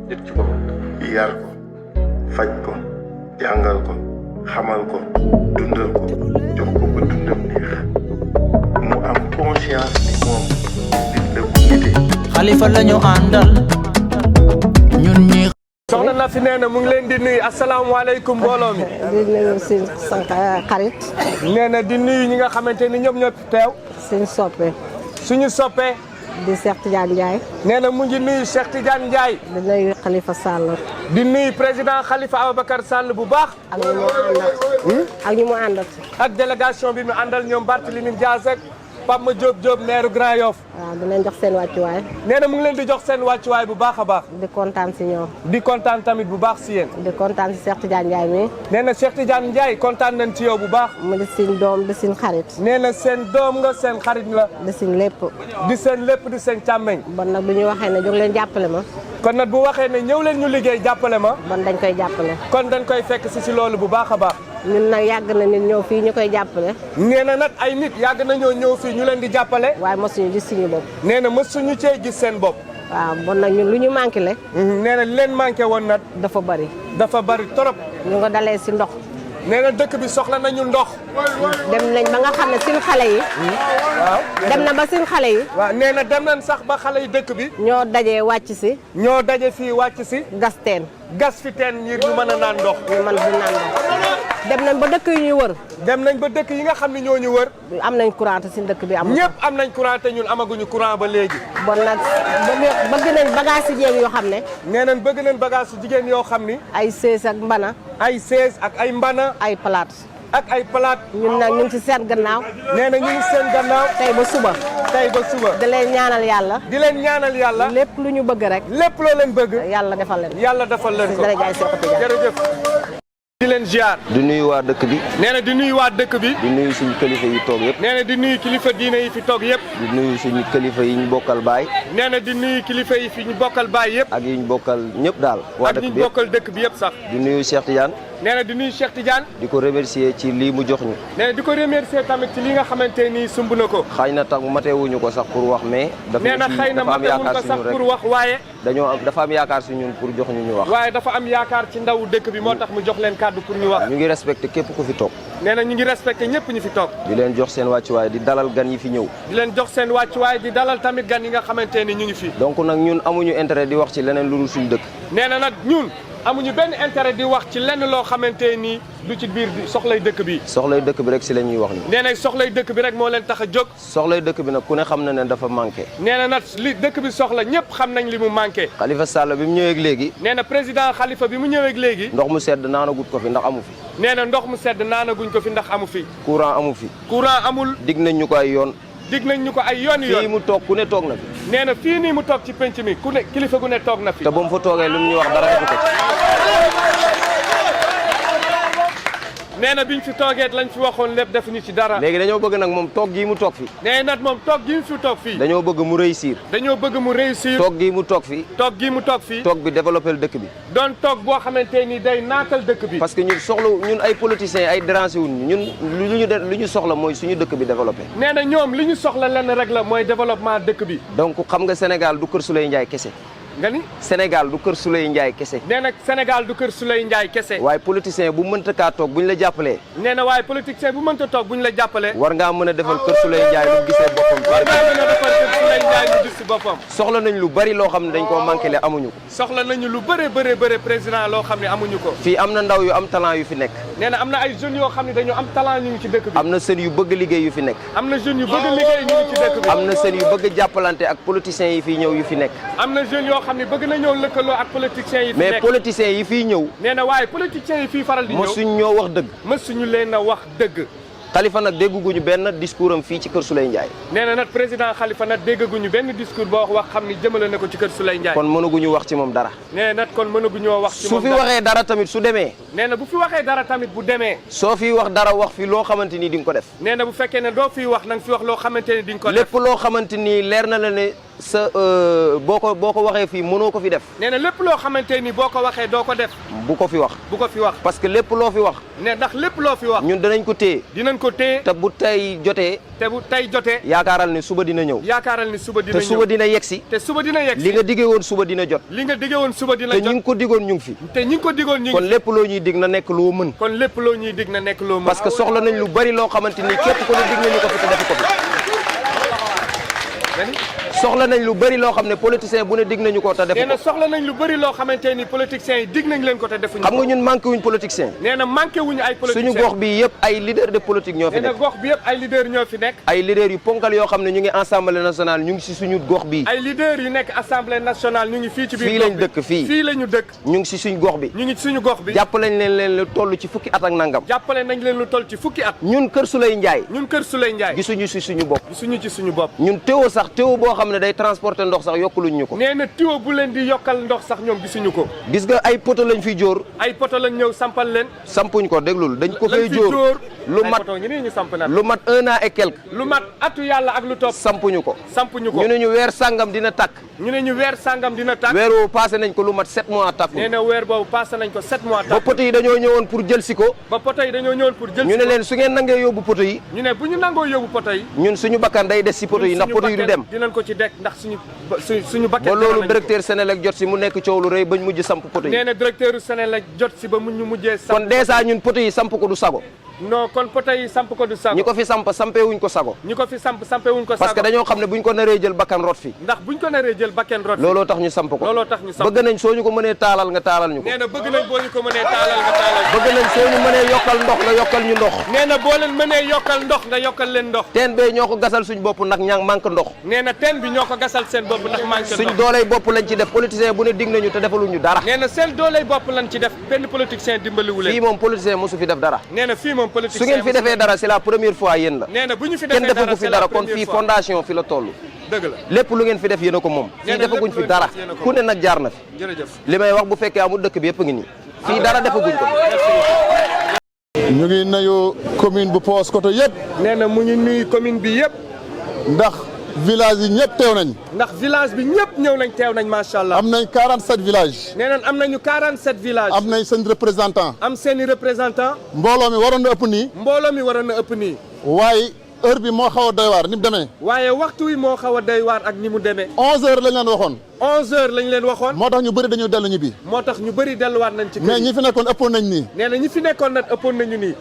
nit ki ko yar ko faj ko jàngal ko xamal ko dundal ko jox ko ba dundam neex mu am conscience ni moom nit la bu nite. Xalifa lañu àndal ñun ñi. soxna na fi nee na mu ngi leen di nuyu asalaamaaleykum mbooloo mi. di nuyu suñu xarit. nee na di nuyu ñi nga xamante ni ñoom ñoo teew. suñu soppe. suñu soppee. di Cheikh Tidiane Ndiaye. nee na mu ngi nuyu Cheikh Tidiane Ndiaye. di nuyu Khalifa Sall. di nuyu président Khalifa Ababacar Sall bu baax. ak ñu mu àndal. ak ñu mu àndal. ak délégation bi mu àndal ñoom Barthélémy Dias ak Pape Ma Diop maire Grand Yoff. waaw di leen jox seen wàccuwaay. nee na mu ngi leen di jox seen wàccuwaay bu baax a baax. di kontaan si ñoom. di kontaan tamit bu baax si yéen. di kontaan si Cheikh Tidiane Ndiaye mi. nee na Cheikh Tidiane Ndiaye kontaan nañ ci yow bu baax. mu di suñ doom di suñ xarit. nee na seen doom nga seen xarit la. di suñ lépp. di seen lépp di seen càmmeñ. bon nag bu ñu waxee ne jóg leen jàppale ma. kon nag bu waxee ne ñëw leen ñu liggéey jàppale ma. bon dañ koy jàppale. kon dañ koy fekk si loolu bu baax a baax. ñun nag yàgg na nit ñëw fii ñu koy jàppale. nee na nag ay nit yàgg nañoo ñëw fii ñu leen di jàppale. waaye mosuñu gis suñu bopp. nee na mësuñu cee gis seen bopp. waaw bon nag ñun lu ñu manqué le. nee na li leen manqué woon nag. dafa bari. dafa bari trop. ñu nga dalee si ndox. nee na dëkk bi soxla nañu ndox. dem nañ ba nga xam ne suñu xale yi. waaw dem na ba suñu xale yi. waaw nee na dem nañ sax ba xale yi dëkk bi. ñoo dajee wàcc si. ñoo daje fii wàcc si. gas teen. gas fi teen ngir ñu mën a naan ndox. ñu mën di naan ndox. dem nañ ba dëkk yu ñuy wër. dem nañ ba dëkk yi nga xam ne ñoo ñu wër. am nañ courant te suñu dëkk bi amul. ñëpp am nañ courant te ñun amaguñu courant ba léegi. bon nag bëgg nañ bagage yi jéeg yoo xam ne. nee nañ bëgg nañ bagage su jigéen yoo xam ni. ay sées ak mbana. ay sées ak ay mbana. ay palaat. ak ay palaat. ñun nag ñu ngi ci seen gannaaw. nee na ñu ngi seen gannaaw. tey ba suba. tey ba suba. di leen ñaanal yàlla. di leen ñaanal yàlla. lépp lu ñu bëgg rek. lépp loo leen bëgg. yàlla defal leen. yàlla defal leen ko. jërëjëf. di leen ziar. di nuyu waa dëkk bi. nee na di nuyu waa dëkk bi. di nuyu suñu kilifa yi toog yëpp. nee na di nuyu kilifa diine yi fi toog yëpp. di nuyu suñu kilifa yi ñu bokkal baay. nee na di nuyu kilifa yi fi ñu bokkal baay yëpp. ak yi ñu bokkal ñëpp daal. waa ak dëkk ñi bi ñu bokkal dëkk bi yëpp sax. di nuyu Cheikh Tidiane. nee na di nuyu Cheikh Tidiane. di ko remercier ci lii mu jox ñu. nee na di ko remercier tamit ci li nga xamante ni sumb na ko. xëy na tax matewuñu ko sax pour wax mais. nee na xëy na matewuñu ko sax pour wax waaye. dafa am yaakaar si ñun pour jox ñu wax. waaye dafa am yaakaar ci ndaw dëkk bi moo tax mu jox leen kàddu pour ñu wax. ñu ngi respecté képp ku fi toog. nee na ñu ngi respecté ñëpp ñu fi toog. di leen jox seen wàccuwaay di dalal gan yi fi ñëw. di leen jox seen wàccuwaay di dalal tamit gan yi nga xamante ni ñu ngi fi. donc nag ñun amuñu intérêt di wax ci leneen lu dul suñu dëkk. nee na nag ñun amuñu benn intérêt di wax ci lenn loo xamante ni du ci biir soxlay dëkk bi. soxlay dëkk bi rek si la ñuy wax ni. nee na soxlay dëkk bi rek moo leen tax a jóg. soxlay dëkk bi nag ku ne xam na ne dafa manqué. nee na nag li dëkk bi soxla ñëpp xam nañ li mu manqué. Khalifa Sall bi mu ñëwee léegi. nee na président Khalifa bi mu ñëwee léegi. ndox mu sedd naanagut ko fi ndax amu fi. nee na ndox mu sedd naanaguñ ko fi ndax amu fi. courant amu fi. courant amul. dig nañ ñu ko ay yoon. dig nañ ñu ko ay yoon fii mu toog ku ne toog na fi. nee na fii nii mu toog ci penc mi ku ne kilifa gu ne toog na fi. te ba mu fa toogee lu mu ñu wax dara defu ko ci. nee na biñ fi toogee lañ fi waxoon lépp defuñu ci dara. léegi dañoo bëgg nag moom toog gii mu toog fi. nee na moom toog gii mu fi toog fii. dañoo bëgg mu réussir. dañoo bëgg mu réussir. toog gii mu toog fi. toog gii mu toog fii. toog bi développé dëkk bi. doon toog boo xamante ni day naatal dëkk bi. parce que ñun ay politiciens ay déranger wuñ ñun lu ñu soxla mooy suñu dëkk bi développé. nee na ñoom li ñu soxla lenn rek la mooy développement dëkk bi. donc xam nga Sénégal du kër Souleye Ndiaye kese. nga ni. Sénégal du kër Souleye Ndiaye kese. nee na Sénégal du kër Souleye Ndiaye kese. waaye politicien bu mënta kaa toog bu ñu la jàppalee. nee na waaye politicien bu mënta toog bu ñu la jàppalee. war ngaa mën a defal kër Souleye Ndiaye lu gisee boppam. war ngaa mën a defal kër Souleye Ndiaye lu gis si boppam. soxla nañ lu bari loo xam ne dañ koo manqué le amuñu ko. soxla nañu lu bëre président loo xam ne amuñu ko. fii am na ndaw yu am talent yu fi nekk. nee na am na ay jeunes yoo xam ne dañoo am talent ñu ngi ci dëkk bi. am na seen yu bëgg liggéey yu fi nekk. am na jeunes yu bëgg liggéey ñu ngi ci dëkk bi. am na seen yu bëgg jàppalante ak politiciens yi fii ñëw yu fi nekk. am na jeunes yoo xam ne bëgg na ñëw lëkkaloo ak politiciens yi fi nekk. mais politiciens yi fii ñëw. nee na waaye politiciens yi fii faral di ñëw. mësuñ ñoo wax dëgg. mësuñu leen a wax dëgg. Khalifa nag dégguñu benn discours am fii ci kër Souleye Ndiaye. nee na nag président Khalifa nag déggaguñu benn discours boo wax xam ni jëmale na ko ci kër Souleye Ndiaye. kon mënaguñu wax ci moom dara. nee na kon mënaguñoo wax ci moom su fi waxee dara tamit su demee. nee na bu fi waxee dara tamit bu demee. soo fi wax dara wax fi loo xamante ni di nga ko def. nee na bu fekkee ne doo fi wax na nga fi wax loo xamante ni di nga ko def. lépp loo xamante ni leer na la ne sa boo ko waxee fii mënoo ko fi def. nee na lépp loo xamante ni boo ko waxee doo ko def. bu ko fi wax. bu ko fi wax. parce que lépp loo fi wax. ne ndax lépp loo fi wax. ñun dinañ ko téye. dinañ ko téye. te bu tey jotee. te bu tey jotee. yaakaaral ni suba dina ñëw. yaakaaral ni suba dina ñëw. te suba dina yegsi. te suba dina yegsi. li nga diggee woon suba dina jot. li nga diggee woon suba dina jot. te ñu ngi ko diggoon ñu ngi fi. te ñu ngi ko diggoon ñu ngi fi. kon lépp loo ñuy dig na nekk loo mën. kon lépp loo ñuy dig na nekk loo mën. parce que soxla nañ lu bari loo xamante ni képp ko ne dig nañu ko fi te defu ko fi. soxla nañ lu bëri loo xam ne politicien bu ne dig nañu ko te defu ko. nee na soxla nañ lu bëri loo xamante ni politiciens yi dig nañ leen ko te defuñu ko. xam nga ñun manqué wuñ politicien. nee na manqué wuñu ay politiciens. suñu gox bi yëpp ay leader de politique ñoo fi nekk. nee na gox bi yëpp ay leader ñoo fi nekk. ay leader yu ponkal yoo xam ne ñu ngi assemblée nationale ñu ngi si suñu gox bi. ay leader yu nekk assemblée nationale ñu ngi fii ci biir fii lañ dëkk fii. fii lañu dëkk. ñu ngi si suñu gox bi. ñu ngi suñu gox bi. jàppale leen lu toll ci fukki at ak nangam. jàppale nañ leen lu toll ci fukki at. ñun Kër Souleye Ndiaye. ñun Kër Souleye Ndiaye. gisuñu si suñu bopp. gisuñu ci suñu bopp. ñun teew sax teew boo xam ne day transporter ndox sax yokkuluñ ñu ko. nee na tuyau bu leen di yokkal ndox sax ñoom gisuñu ko. gis nga ay poto lañ fi jóor. ay poto lañ ñëw sampal leen. sampuñ ko déglul dañ ko fay jóor. lu mat ñu samp na lu mat 1 an et quelque. lu mat atu yàlla ak lu topp. sampuñu ko. sampuñu ko ñu ne ñu weer sàngam dina tàkk. ñu ne ñu weer sàngam dina tàkk. weer woowu passé nañ ko lu mat 7 mois tàkkul. nee na weer boobu passé nañ ko 7 mois tàkkul. ba poto yi dañoo ñëwoon pour jël si ko. ba poto yi dañoo ñëwoon pour jël si ko. ñu ne leen su ngeen nangee yóbbu poto yi. ñu ne bu ñu nangoo yóbbu poto yi. ñun suñu bakkan day des si poto yi ndax poto yi du dem. dinañ ko ci dekk ndax suñu bakkan. ba loolu directeur Sénélec jot si mu nekk coow lu rëy bañ mujj samp poto yi. nee na directeur Sénélec jot si ba mu ñu mujjee samp. kon dèjà ñun poto yi samp ko du sago. non kon poto yi samp ko du sago. ñi ko fi samp sampewuñ ko sago. ñi ko fi sampewuñ ko sago. parce que dañoo xam ne buñ ko naree jël bakkan rot fi. ndax buñ ko naree jël bakkan rot fi. looloo tax ñu samp ko. looloo tax ñu samp bëgg nañ soo ñu ko mënee taalal nga taalal ñu ko. nee na bëgg nañ boo ñu ko mënee taalal nga taalal. bëgg nañ soo ñu mënee yokkal ndox nga yokkal ñu ndox. nee na boo leen mënee yokkal ndox nga yokkal leen ndox. teen bee ñoo ko gasal suñ bopp nag ña manque ndox. nee na teen bi ñoo ko gasal seen bopp ndax manque ndox. suñ dooley bopp lañ ci def politicien bu ne dig nañu te defaluñu dara. nee na seen dooley bopp lañ ci def benn politicien dimbaliwu leen. fii moom politicien mosu fi def dara. nee na fii moom politicien su ngeen fi defee dara c'est la première fois yéen la. nee na bu ñu fi defee kenn dara defagu fi dara kon fii fondation fi la toll. dëgg la lépp lu ngeen fi def yéen a ko moom. fii defaguñ fi dara ku ne nag jaar na fi. jërëjëf li may wax bu fekkee amul dëkk bi yëpp ngi nii. fii dara defaguñ ko. ñu ngi nuyu commune bu Paoskoto yëpp. nee na mu ngi nuyu commune bi yëpp. ndax village yi ñëpp teew nañ. ndax village bi ñëpp ñëw nañ teew nañ macha allah. am nañ 47 villages. nee nañ am nañu 47 villages. am nañ seen représentant. am seen i représentant. mbooloo mi waroon na ëpp nii. mbooloo mi waroon na ëpp nii. waaye heure bi moo xaw a doy waar ni mu demee. waaye waxtu wi moo xaw a doy waar ak ni mu demee. 11h lañ leen waxoon. 11h lañ leen waxoon. moo tax ñu bëri dañu dellu ñibbi. moo tax ñu bëri delluwaat nañ ci kër mais ñi fi nekkoon ëppoon nañ nii. nee na ñi fi nekkoon nag ëppoon nañu nii.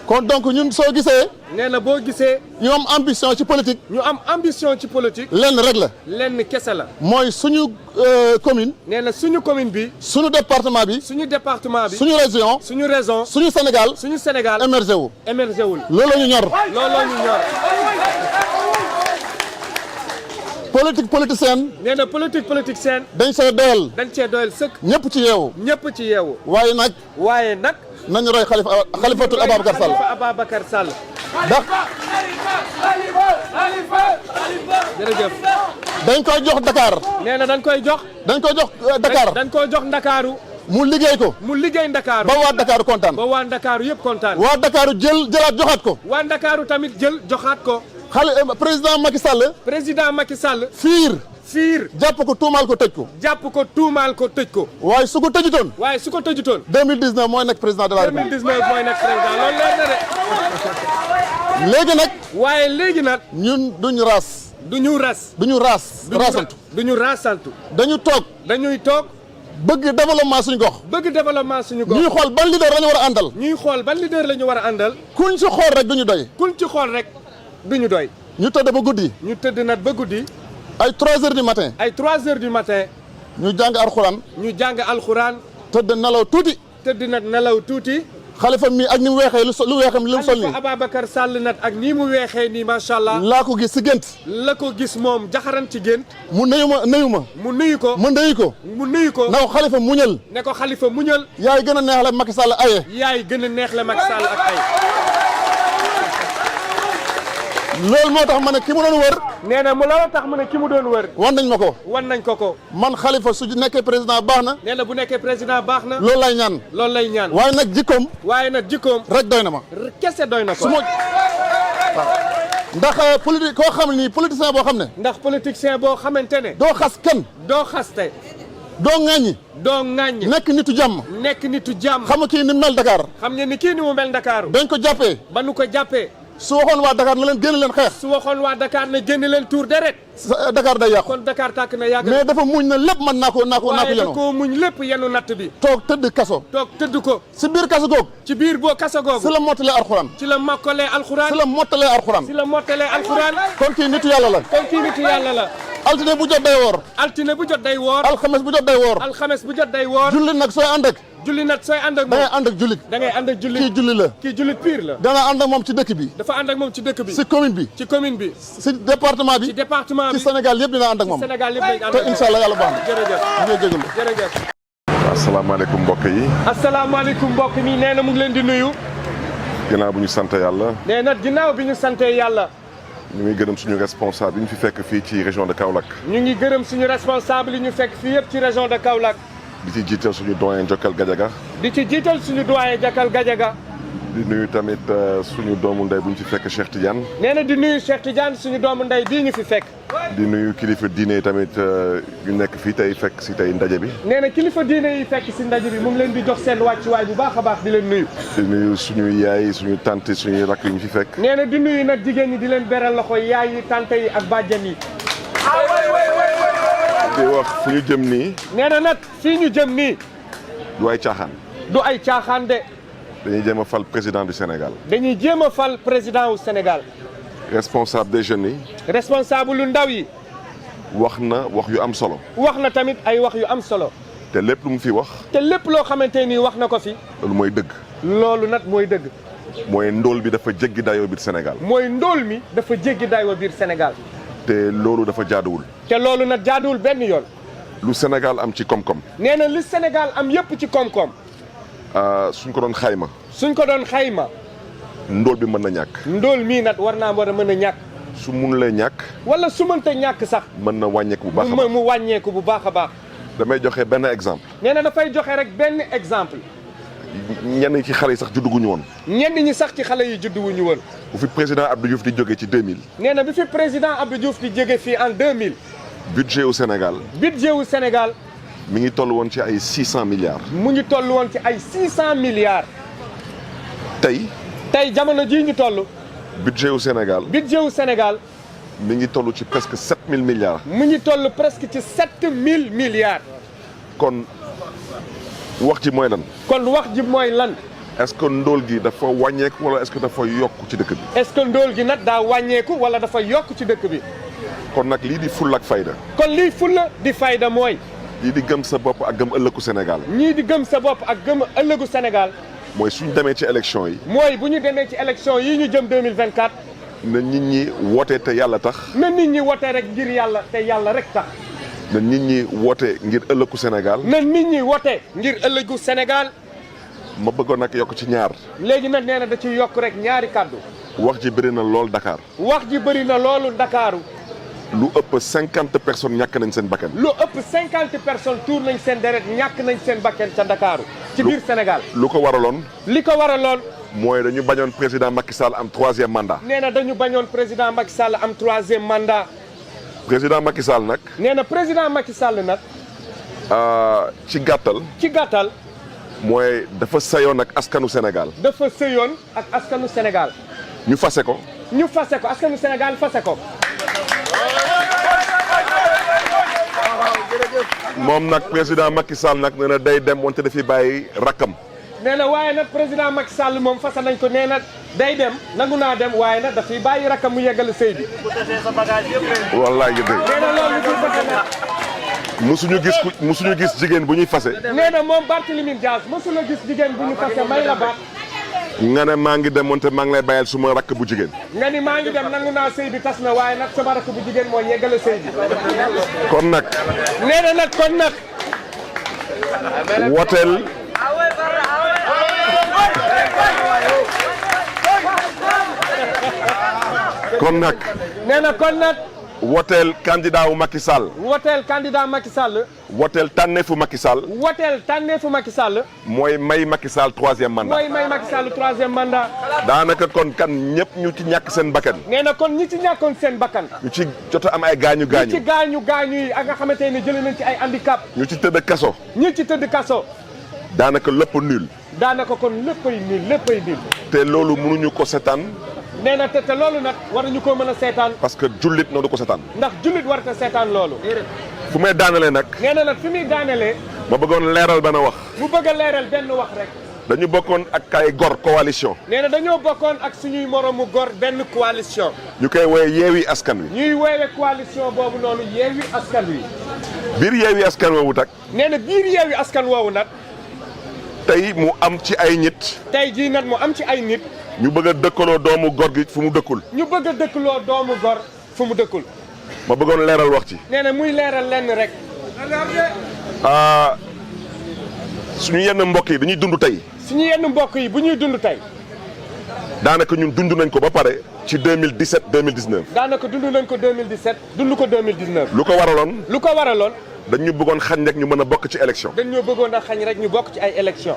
kon donc ñun soo gisee. nee na boo gisee. ñu am ambition ci politique. ñu am ambition ci politique. lenn rek la. lenn kese la. mooy suñu commune. nee na suñu commune bi. suñu département bi. suñu département bi. suñu région. suñu région. suñu Sénégal. suñu Sénégal émergé wu. émergé wul. looloo ñu ñor. looloo ñu ñor. politique politicienne. nee na politique politicienne. dañ see doyal. dañ cee doyal sëkk. ñëpp ci yeewu. ñëpp ci yeewu. waaye nag. waaye nag. nañu roy xalifatul Ababacar Sall. Xalifa Ababacar Sall. ndax. jërëjëf. dañ koy jox Dakar. nee na dañ koy jox. dañ koy jox Dakar. dañ koy jox Ndakaaru. mu liggéey ko. mu liggéey Ndakaaru. ba waa Dakar kontaan. ba waa Ndakaaru yëpp kontaan. waa Dakar jëlaat joxaat ko. waa Ndakaaru tamit jël joxaat ko. président Macky Sall. président Macky Sall. fiir jàpp ko tuumaal ko tëj ko. jàpp ko tuumaal ko tëj ko. waaye su ko tëjutoon. 2019 mooy nekk président de la République. 2019 mooy nekk président loolu leer na de. léegi nag. waaye léegi nag. ñun duñu raas. duñu ras. duñu raasantu. duñu raasantu. dañu toog. dañuy toog. bëgg développement suñu gox. bëgg développement suñu gox. ñuy xool ban leader la ñu war a àndal. ñuy xool ban leader la ñu war a àndal. kuñ ci xool rek duñu doy. kuñ ci xool rek duñu doy. ñu tëdd ba guddi. ñu tëdd nag ba guddi. ay 3 heures du matin. ay 3 heures du matin. ñu jàng alxuraan. ñu jàng alxuraan. tëdd nelaw tuuti. tëdd nag nelaw tuuti. xalifa mi ak ni mu weexee lu weexam li mu sol nii. Xalifa Ababacar Sall nag ak nii mu weexee nii macha allah. laa ko gis si gént. la ko gis moom jaxaran ci gént. mu nuyu ma. mu nuyu ko. mu nuyu ko. mu nuyu ko. na ko xalifa muñal. ne ko xalifa muñal. yaay gën a neex la Macky Sall aye. yaay gën a neex la Macky Sall ak ay. loolu moo tax ma ne ki mu doon wër. nee na mu la tax mu ne ki mu doon wër. wan nañ ma ko. wan nañ ko ko. man xalifa su nekkee président baax na. nee na bu nekkee président baax na. loolu lay ñaan. loolu lay ñaan. waaye nag jikkoom. waaye nag jikkoom. rek doy na ma. kese doy na ko. su ma ndax politique koo xam ni politicien boo xam ne. ndax politicien boo xamante ne. doo xas kenn. doo xaste. doo ŋaññi. doo ŋaññi. nekk nitu jàmm. nekk nitu jàmm. xam nga kii ni mel Dakar. xam ngeen ni kii ni mu mel Dakar. dañ ko jàppee. ba nu ko jàppee. su waxoon waa Dakar na leen génn leen xeex. su waxoon waa Dakar ne génn leen tuur deret. Dakar day yàqu. kon Dakar tàkk na yàgg. mais dafa muñ na lépp man naa ko yenu. waaye da koo muñ lépp yenu natt bi. toog tëdd kaso. toog tëdd ko. si biir kaso googu. ci biir boo kaso googu. si la mottalee alxuraan. ci la mokkalee alxuraan. si la mottalee alxuraan. ci la mottalee alxuraan. kon kii nitu yàlla la. kon kii nitu yàlla la. altine bu jot day woor. altine bu jot day woor. alxames bu jot day woor. alxames bu jot day woor. julli nag sooy ànd ak. julli nag sooy ànd ak da moom. ngay ànd ak jullit. da ngay ànd ak jullit. kii julli la. kii jullit pire la. dana ànd ak moom ci dëkk bi. dafa ànd ak moom ci dëkk bi. si commune bi. ci commune bi. si département bi. ci département bi. ci Sénégal yëpp dina ànd ak moom. Sénégal yëpp dañu ànd te ak moom. incha allah yàlla baax na. jërëjëf. ñu ngi jégalu. jërëjëf. asalaamaaleykum mbokk yi. asalaamaaleykum mbokk mi nee na mu ngi leen di nuyu. ginnaaw bu ñu sant yàlla. nee na ginnaaw bi ñu sante yàlla. ñu ngi gërëm suñu responsable yi ñu fi fekk fii ci région de Kaolack. ñu ngi gërëm suñu responsable yi ñu fekk fii yëpp ci région de Kaolack. di ci jiital suñu doyen Jokal Gadiaga. di ci jiital suñu doyen Jokal Gadiaga. di nuyu tamit suñu doomu ndey bu ñu fi fekk Cheikh Tidiane. nee na di nuyu Cheikh Tidiane suñu doomu ndey bii ñu fi fekk. di nuyu kilifa diine yi tamit yu nekk fii tey fekk si tey ndaje bi. nee na kilifa diine yi fekk si ndaje bi mu ngi leen di jox seen wàccuwaay bu baax a baax di leen nuyu. di nuyu suñu yaay suñu tante suñu rakk yu ñu fi fekk. nee na di nuyu nag jigéen ñi di leen beral loxo yaay yi tante yi ak bàjjan yi. di wax fu ñu jëm nii. nee na nag fii ñu jëm nii. du ay caaxaan. du ay caaxaan de. dañuy jéem a fal président du Sénégal. dañuy jéem a fal président wu Sénégal. responsable des jeunes yi. responsable lu ndaw yi. wax na wax yu am solo. wax na tamit ay wax yu am solo. te lépp lu mu fi wax. te lépp loo xamante ni wax na ko fi. loolu mooy dëgg. loolu nag mooy dëgg. mooy ndóol bi dafa jéggi dayoo biir Sénégal. mooy ndóol mi dafa jéggi dayoo biir Sénégal. te loolu dafa jaaduwul. te loolu nag jaaduwul benn yoon. lu Sénégal am ci koom-koom. nee na li Sénégal am yëpp ci koom-koom. suñ ko doon xayma. suñ ko doon xayma. ndóol bi mën na ñàkk. ndóol mii nag war naa war a mën a ñàkk. su mënulee ñàkk. wala su mënta ñàkk sax. mën na wàññeeku bu baax a baax mu wàññeeku bu baax a baax. damay joxe benn exemple. nee na dafay joxe rek benn exemple. ñenn ci xale yi sax judduguñu woon. ñenn ñi sax ci xale yi judduwuñu woon. bu fi président Abdou Diouf di jógee ci 2000. nee na bi fi président Abdou Diouf di jóge fii en 2000. budget wu Sénégal. budget wu Sénégal. mi ngi toll woon ci ay 600 milliards. mu ngi toll woon ci ay 600 milliards. tey. tey jamono jii ñu toll. budget wu Sénégal. budget wu Sénégal. mi ngi toll ci presque 7000 milliards. mu ngi toll presque ci 7000 milliards. kon wax ji mooy lan. kon wax ji mooy lan. est-ce que ndóol gi dafa wàññeeku wala est-ce que dafa yokk ci dëkk bi. est-ce que ndóol gi nag daa wàññeeku wala dafa yokk ci dëkk bi. kon nag lii di fulla ak fayda. kon lii fulla di fayda mooy. lii di gëm sa bopp ak gëm ëllëgu Sénégal. ñii di gëm sa bopp ak gëm ëllëgu Sénégal. mooy suñ demee ci élection yi. mooy bu ñu demee ci élection yi ñu jëm 2024. na nit ñi woote te yàlla tax. na nit ñi woote rek ngir yàlla te yàlla rek tax. na nit ñi woote ngir ëllëgu Sénégal. na nit ñi woote ngir ëllëgu Sénégal. ma bëggoon nag yokk ci ñaar. léegi nag nee na da ciy yokk rek ñaari kàddu. wax ji bëri na lool Dakar. wax ji bëri na loolu Ndakaaru. lu ëpp 50 personnes ñàkk nañ seen bakkan. lu ëpp 50 personnes tuur nañ seen deret ñàkk nañ seen bakkan ca Ndakaaru. ci biir Sénégal. lu ko waraloon. li ko waraloon. mooy dañu bañoon président Macky Sall am 3e mandat. nee na dañu bañoon président Macky Sall am 3e mandat. président Macky Sall nag. nee na président Macky Sall nag. ci gàttal. ci gàttal. mooy dafa sayoon ak askanu Sénégal. dafa sëyoon ak askanu Sénégal. ñu fase ko. ñu fase ko askanu Sénégal fase ko. moom nag président Macky Sall nag nee na day dem wante dafiy bàyyi rakkam. nee na waaye nag président Macky Sall moom fase nañ ko nee na day dem nangu naa dem waaye nag dafay bàyyi rakkam mu yeggal sëy bi. wallaay dëgg. nee na loolu ci fase nag. musuñu gis jigéen bu ñuy fase. nee na moom Barthélémy Dias mosula gis jigéen bu ñu fase may la baat. nga ne maa ngi dem wante maa ngi lay bàyyil suma rakk bu jigéen. nga ni maa ngi dem nangu naa sëy bi tas na waaye nag sama rakk bu jigéen moo yeggale sëy bi. kon nag. nee na nag kon nag. woteel. kon nag. nee na kon nag. woteel candidat wu Macky Sall. woteel candidat Macky Sall. woteel tànneefu Macky Sall. woteel tànneefu Macky Sall. mooy may Macky Sall 3e mandat. mooy may Macky Sall 3e mandat. daanaka kon kan ñëpp ñu ci ñàkk seen bakkan. nee na kon ñi ci ñàkkoon seen bakkan. ñu ci jot am ay gaañu gaañu. ñi ci gaañu yi ak nga xamante ne jëlee nañ ci ay handicap. ñu ci tëdd kaso. ñi ci tëdd kaso. daanaka lépp nul. daanaka kon léppay nul. te loolu mënuñu ko seetaan. nee na te loolu nag waruñu koo mën a seetaan. parce que jullit noonu du ko seetaan. ndax jullit war ta seetaan loolu. fu may daanalee nag. nee na nag fi muy daanelee. ma bëggoon leeral benn wax. mu bëgg a leeral benn wax rek. dañu bokkoon ak ay gor coalition. nee na dañoo bokkoon ak suñuy moromu gor benn coalition. ñu koy woowee yeewi askan wi. ñuy woowee coalition boobu noonu yeewi askan wi. biir yeewi askan woowu tak. nee na biir yeewi askan woowu nag. tey mu am ci ay nit. tey jii nag mu am ci ay nit. ñu bëgg a dëkkaloo doomu gor gi fu mu dëkkul. ñu bëgg a dëkkaloo doomu gor fu mu dëkkul. ma bëggoon leeral wax ci. nee na muy leeral lenn rek. suñu yenn mbokk yi dañuy dund tey. suñu yenn mbokk yi bu ñuy dund tey. daanaka ñun dund nañ ko ba pare ci 2017 2019. daanaka dund nañ ko 2017 dund ko 2019. lu ko waraloon. lu ko waraloon. dañu bëggoon xañ rek ñu mën a bokk ci élection. dañoo bëggoon a xañ rek ñu bokk ci ay élection.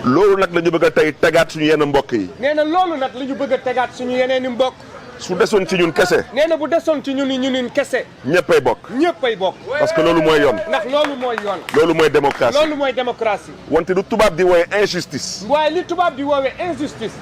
loolu nag la ñu bëgg a tey tegaat suñu yenn mbokk yi. nee na loolu nag la ñu bëgg a tegaat suñu yeneeni mbokk. su desoon ci ñun kese. nee na bu desoon ci ñun kese. ñëppay bokk. ñëppay bokk. parce que loolu mooy yoon. ndax loolu mooy yoon. loolu mooy démocratie. loolu mooy démocratie. wante du tubaab di woowee injustice. waaye li tubaab di woowee injustice.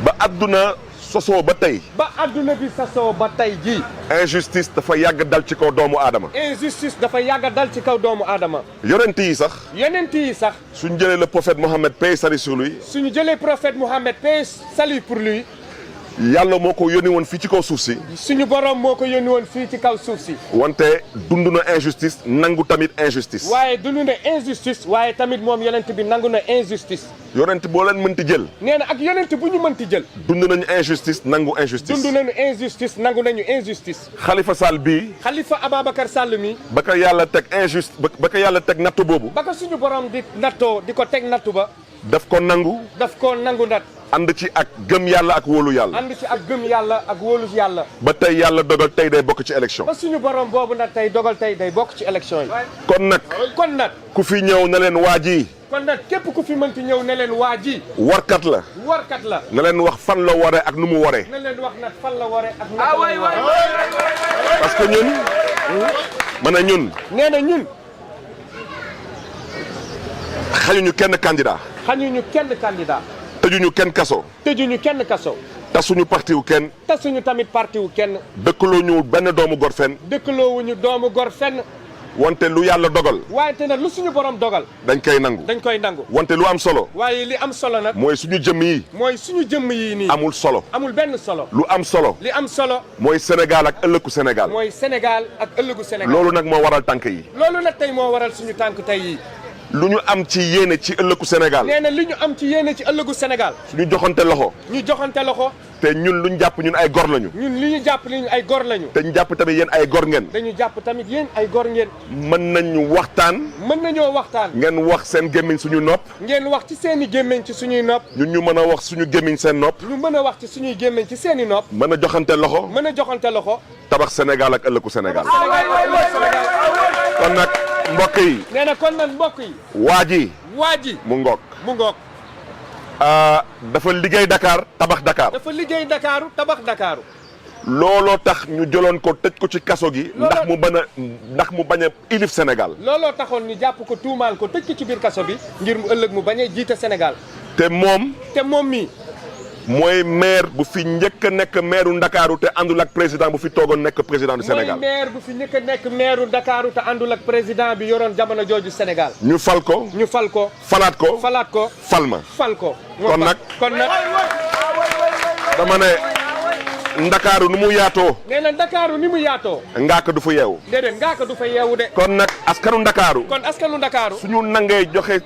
ba adduna sosoo ba tey. ba adduna bi sosoo ba tey jii. injustice dafa yàgg dal ci kaw doomu aadama. injustice dafa yàgg dal ci kaw doomu aadama. yonent yi sax. yonent yi sax. suñu jëlee le prophète Mohammed paix salut sur lui. suñu jëlee prophète Mohammed paix salut pour lui. yàlla moo ko yónni woon fii ci kaw suuf si. suñu borom moo ko yónni woon fii ci kaw suuf si. wante dund na injustice nangu tamit injustice. waaye dund na injustice waaye tamit moom yonent bi nangu na injustice. yonent boo leen mënti jël. nee na ak yonent bu ñu mënti jël. dund nañu injustice nangu injustice. dund nañu injustice nangu nañu injustice. Khalifa Sall bii. Khalifa Ababacar Sall mi. ba ko yàlla teg ba ko yàlla teg nattu boobu. ba ko suñu borom di nattoo di ko teg nattu ba. daf ko nangu. daf ko nangu nat. ànd ci ak gëm yàlla ak wóolu yàlla. ànd ci ak gëm yàlla ak wóolu yàlla. ba tey yàlla dogal tey day bokk ci élection. ba suñu borom boobu nag tey dogal tey day bokk ci élection yi. kon nag. ku fi ñëw na leen waa ji. kon nag képp ku fi mënti ñëw ne leen waa ji. warkat la. warkat la. na leen wax fan la waree ak nu mu waree. na leen wax nag fan la waree ak naka la waree. parce que ñun. ma ne ñun. nee na ñun. xañuñu kenn candidat. xañuñu kenn candidat. tëjuñu kenn kaso. tëjuñu kenn kaso. tasuñu parti wu kenn. tasuñu tamit parti wu kenn. dëkkaloo ñu benn doomu gor fenn. dëkkaloo wuñu doomu gor fenn. wante lu yàlla dogal. waaye te nag lu suñu borom dogal. dañ koy nangu. dañ koy nangu. wante lu am solo. waaye li am solo nag. mooy suñu jëmm yi. mooy suñu jëmm yi nii. amul solo. amul benn solo. lu am solo. li am solo. mooy Sénégal ak ëllëgu Sénégal. mooy Sénégal ak ëllëgu Sénégal. loolu nag moo waral tànk yi. loolu nag tey moo waral suñu tànk tey yi. lu ñu am ci yéene ci ëllëgu Sénégal. nee na li ñu am ci yéene ci ëllëgu Sénégal. suñu joxante loxo. ñu joxante loxo. te ñun lu ñu jàpp ñun ay gor lañu. ñun li ñu jàpp li ñu ay gor lañu. te ñu jàpp tamit yéen ay gor ngeen. dañu jàpp tamit yéen ay gor ngeen. mën nañu waxtaan. mën nañoo waxtaan. ngeen wax seen gémmiñ suñu nopp. ngeen wax ci seen i gémmiñ ci suñuy nopp. ñun ñu mën a wax suñu gémmiñ seen nopp. ñu mën a wax ci suñuy gémmiñ ci seen i nopp. mën a joxante loxo. mën a joxante loxo. tabax Sénégal ak ëllëgu Sénégal. Sénégal. kon nag mbokk yi. nee na kon nag mbokk yi. waa ji. waa ji. mu ngoog. mu ngoog. dafa liggéey Dakar tabax Dakar. dafa liggéey Dakaru tabax Dakaru. looloo tax ñu jëloon ko tëj ko ci kaso gi. ndax mu bañ a ilif Sénégal. looloo taxoon ñu jàpp ko tuumaal ko tëj ko ci biir kaso bi ngir mu ëllëg mu bañ a jiite Sénégal. te moom. mii. mooy maire bu fi njëkk a nekk maireu Ndakaaru te àndul ak président bu fi toogoon nekk président du Sénégal. mooy maire bu fi njëkk a nekk maireu Ndakaaru te àndul ak président bi yoroon jamono jooju Sénégal. ñu fal ko. falaat ko. fal ma. kon nag dama ne Ndakaaru nu mu yaatoo. nee na Ndakaaru ni mu yaatoo. ngaaka du fa yeewu. déedéet ngaaka du fa yeewu de. kon nag askanu Ndakaaru. suñu nangee joxe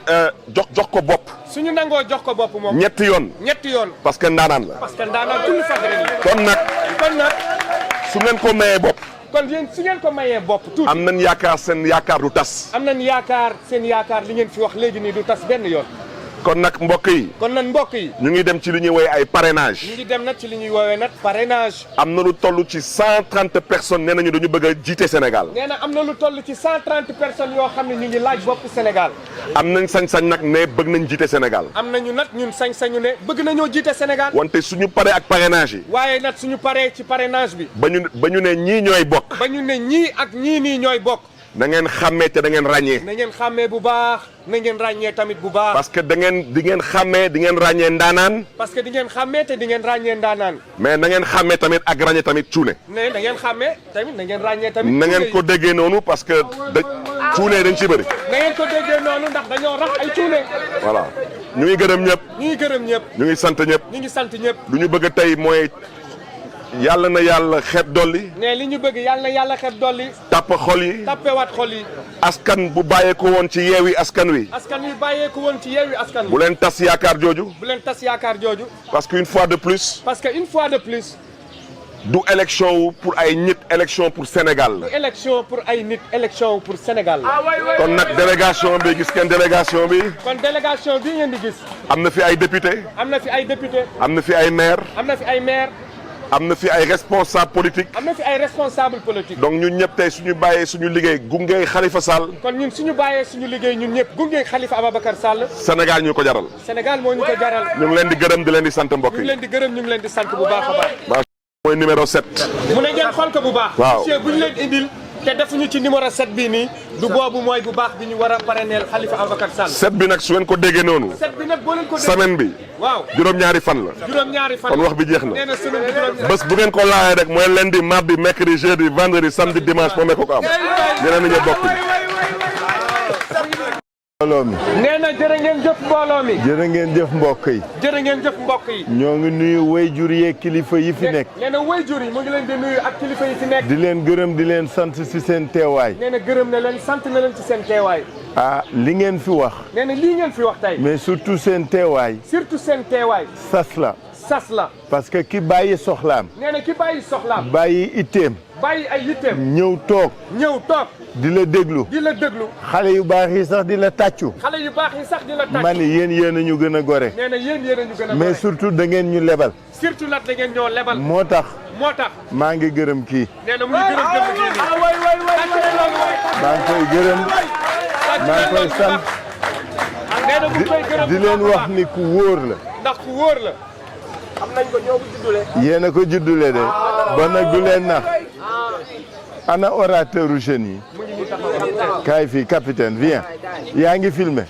jox ko bopp. suñu nangoo jox ko bopp moom. ñetti yoon. parce que ndaanaan la. tullu fadri la. kon nag su ngeen ko mayee bopp. kon yéen su ngeen ko mayee bopp tuuti. am nañ yaakaar seen yaakaar du tas. am nañ yaakaar seen yaakaar li ngeen fi wax léegi nii du tas benn yoon. kon nag mbokk yi. kon nag mbokk yi. ñu ngi dem ci li ñuy woowee ay parrainage. ñu ngi dem nag ci li ñuy woowee nag parrainage. am na lu toll ci 130 personnes nee nañu dañu bëgg a jiite Sénégal. nee na am na lu toll ci 130 personnes yoo xam ne ñu ngi laaj bopp Sénégal. am nañ sañ-sañ nag ne bëgg nañ jiite Sénégal. am nañu nag ñun sañ-sañu ne bëgg nañoo jiite Sénégal. wante suñu paree ak parrainage yi. waaye nag suñu paree ci parrainage bi. ba ñu ne ñii ñooy bokk. ba ñu ne ñii ak ñii nii ñooy bokk. na ngeen xàmmee te da ngeen ràññee. na ngeen xàmmee bu baax na ngeen ràññee tamit bu baax. parce que di ngeen xàmmee di ngeen ràññee ndaanaan. parce que di ngeen xàmmee te di ngeen ràññee ndaanaan. mais na ngeen xàmmee tamit ak ràññee tamit cuune. ne da ngeen xàmmee tamit na ngeen ràññee tamit. na ngeen ko déggee noonu parce que cuune dañ ci bëri. na ngeen ko déggee noonu ndax dañoo rax ay cuune. voilà ñu ngi gërëm ñëpp. ñu ngi gërëm ñëpp. ñu ngi sant ñëpp. ñu ngi sant ñëpp. lu ñu bëgg tey mooy yàlla na yàlla xeeb dolli. ne li ñu bëgg yàlla na yàlla xeeb dolli. tàpp xol yi. tappewaat xol yi. askan bu bàyyeeku woon ci yeewi askan wi. askan wi bàyyeeku woon ci yeewi askan wi. bu leen tas yaakaar jooju. bu leen tas yaakaar jooju. parce que une fois de plus. parce que une fois de plus. du élection wu pour ay nit élection pour Sénégal la. du élection pour ay nit élection pour Sénégal la. kon nag délégation bi gis ngeen délégation bi. kon délégation bii ngeen di gis. am na fi ay député. am na fi ay député. am na fi ay maire. am na fi ay maire. am na fi ay responsable politique. am na fi ay responsable politique. donc ñun ñëpp tey suñu bàyyee suñu liggéey gunge Khalifa Sall. kon ñun suñu bàyyee suñu liggéey ñun ñëpp gunge Khalifa Ababacar Sall. Sénégal ñu ko jaral. Sénégal moo ñu ko jaral. ñu ngi leen di gërëm di leen di sant mbokk ñu ngi yi. leen di gërëm ñu ngi leen di sant bu baax a baax. mooy numéro 7. mu ne ngeen xool ko bu baax. waaw monsieur bu ñu leen indil te defuñu ci numéro 7 bii nii du boobu mooy bu baax bi ñu war a parrainel Khalifa Ababacar Sall. 7 bi nag su ngeen ko déggee noonu. 7 bi nag boo leen ko déggee semaine bi. waaw juróom-ñaari fan la. juróom-ñaari fan kon wax bi jeex na. nee na semaine bi juróom-ñaari. bés bu ngeen ko laajee rek mooy lundi mardi mercredi jeudi vendredi samedi dimanche moom ko am. ñeneen ñi bokk. mbooloo mi. nee na jërë ngeen jëf mbooloo mi. jërë ngeen jëf mbokk yi. jërë ngeen jëf mbokk yi. ñoo ngi nuyu waajur yeeg kilifa yi fi nekk. nee na waajur yi mu ngi leen di nuyu ak kilifa yi fi nekk. di leen gërëm di leen sant si seen teewaay. nee na gërëm na leen sant na leen ci seen teewaay. ah li ngeen fi wax. nee na lii ngeen fi wax tey. mais surtout seen teewaay. surtout seen teewaay. sas la. sas la. parce que ki bàyyi soxlaam. nee na ki bàyyi soxlaam. bàyyi itteem. bàyyi ay yitteem. ñëw toog. ñëw toog. di la déglu. di la déglu. xale yu baax yi sax di la tàccu. xale yu baax yi sax di la tàccu. ma ni yéen a ñu gën a gore. nee na yéen a ñu gën a gore. mais surtout da ngeen ñu lebal. surtout nag da ngeen ñoo lebal. moo tax. moo tax. maa ngi gërëm kii. nee na mu ngi gërëm gërëm kii nii. maa ngi koy gërëm. maa ngi koy sant. nee na mu ngi koy gërëm di leen wax ni ku wóor la. ndax ku wóor la. xam nañ ko ñoo ko juddule. yéen a ko juddule de. ba nag du leen nax. ana orateur u jeunes yi. kaay fii capitaine viens. yaa ngi filmé.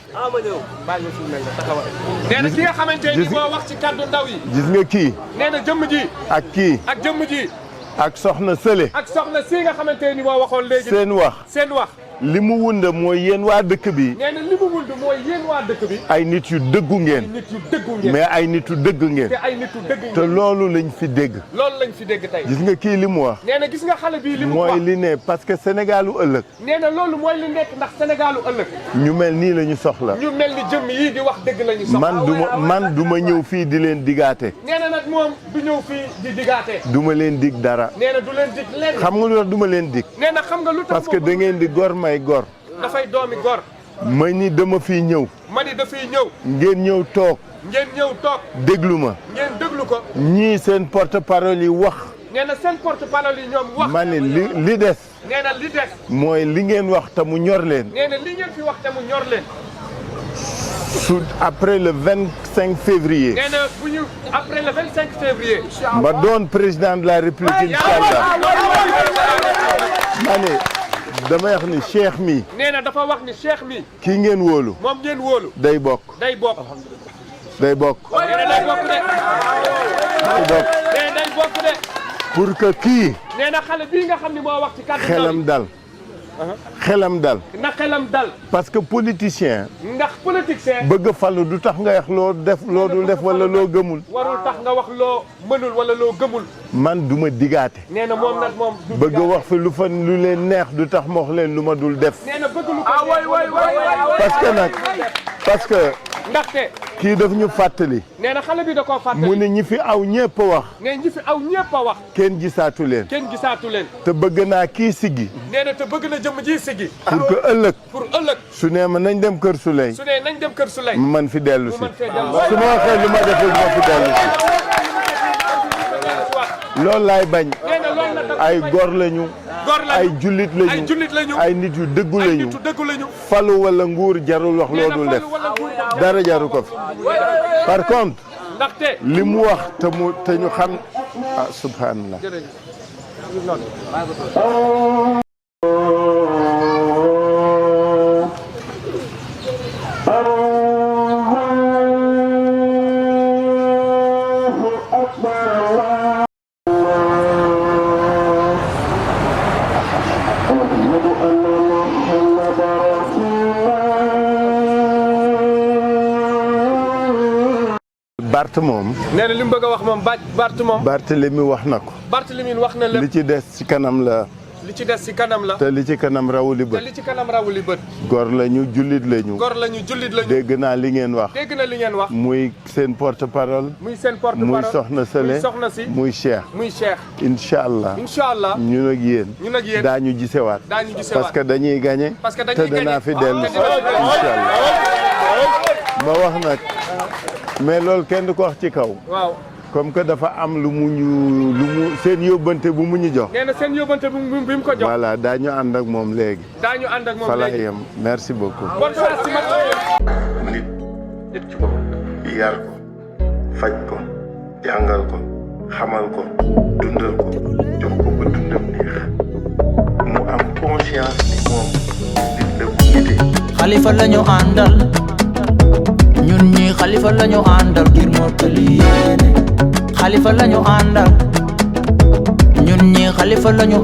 nee na ki nga xamante ni moo wax ci kàddu ndaw yi. gis nga kii. nee na jëmm ji. ak kii. ak jëmm ji. ak soxna Sële. ak soxna si nga xamante ni moo waxoon léegi. seen wax. seen wax. li mu wunda mooy yéen waa dëkk bi. nee na li mu wund mooy yéen waa dëkk bi. ay nit yu dëggu ngeen. nit yu dëggu ngeen. mais ay nit yu dëgg ngeen. te ay nit yu dëgg ngeen. te loolu lañ fi dégg. loolu lañ fi dégg tey. gis nga kii li mu wax. nee na gis nga xale bii li mu wax mooy li ne parce que Sénégalu ëllëg. nee na loolu mooy li nekk ndax Sénégalu ëllëg. ñu mel nii la ñu soxla. ñu mel ni jëmm yii di wax dëgg la ñu soxla. man du ma ñëw fii di leen digaate. nee na nag moom du ñëw fii di digaate. du ma leen dig dara. nee na du leen dig lenn. xam nga lu tax du ma leen dig. nee na xam nga lu tax parce que da ngeen di gor may gor. dafay doomi gor. ma ni dama fiy ñëw. ma ni dafay ñëw. ngeen ñëw toog. ngeen ñëw toog. déglu ma. ngeen déglu ko. ñii seen porte parole yi wax. nee na seen porte parole yi ñoom wax. ma ni li des. nee na li des. mooy li ngeen wax te mu ñor leen. nee na li ngeen fi wax te mu ñor leen. après le 25 février. nee na bu ñu après le 25 février. ma doon président de la république inchallah. ma ne dama wax ni Cheikh mi. nee na dafa wax ni Cheikh mi. kii ngeen wóolu. moom ngeen wóolu. day bokk. day bokk. day bokk. nee na day bokk de. day bokk. nee na day bokk de. pour que kii. nee na xale bii nga xam ne moo wax ci kàddu xelam dal. xelam dal. na xelam dal. parce que politicien. ndax politicien. bëgg a falu du tax nga wax loo def loo dul def wala loo gëmul. warul tax nga wax loo mënul wala loo gëmul. man du ma digaate. nee na moom nag moom. bëgg a wax fi lu fa lu leen neex du tax ma wax leen lu ma dul def. nee na bëgg lu ko neex. parce que nag parce que. ndaxte. kii daf ñu fàttali. nee na xale bi da koo fàttali. mu ne ñi fi aw ñëpp a wax. nee ñi fi aw ñëpp a wax. kenn gisaatu leen. kenn gisaatu leen. te bëgg naa kii siggi. nee na te bëgg na jëmm ji siggi. pour que ëllëg. pour ëllëg. su nee ma nañ dem kër Souley. su nee nañ dem kër Souley. mu man fi dellu si. mu mën fee dellu si. su ma waxee lu ma defee ma fi dellu si. loolu laay bañ. nee na loolu la ay góor lañu. góor lañu ay jullit lañu. ay jullit lañu. ay nit yu dëggu ay lañu. nit yu dëggu lañu. falu wala nguur jarul wax loolu def. dara jaru ko fi. par contre. ndaxte. li mu wax te ñu xam. ah subhanallah. Bart moom. nee na li mu bëgg a wax moom Bart moom. Barthélemy wax na ko. Barthélemy wax na lépp. li ci des ci kanam la. li ci des ci kanam la. te li ci kanam rawuli bët. te li ci kanam rawuli bët. góor lañu jullit lañu. góor lañu jullit lañu. dégg naa li ngeen wax. dégg na li ngeen wax. muy seen porte parole. muy seen porte parole. muy soxna Sële. muy soxna si. muy Cheikh. muy Cheikh. incha allah. incha allah. ñun ak yéen. ñun ak yéen. daañu gisewaat. daañu gisewaat parce que dañuy gagné. parce que dañuy te gagné danaa fi dellu si. incha incha allah. ma wax nag. mais loolu kenn du ko wax ci kaw. waaw. comme que dafa am lu mu seen yóbbante bu mu ñu jox. nee na seen yóbbante bi mu ko jox. voilà daañu ànd ak moom léegi. daañu ànd ak moom fa la léegi. yem merci beaucoup. bonne chance ci match. nit ci boppam yar ko faj ko jàngal ko xamal ko dundal ko jox ko ba dundam neex mu am conscience ni moom nit la bu nite. Xalifa lañu àndal ñun ñi Xalifa lañu àndal ngir mottali yéene Xalifa lañu àndal ñun ñi Xalifa lañu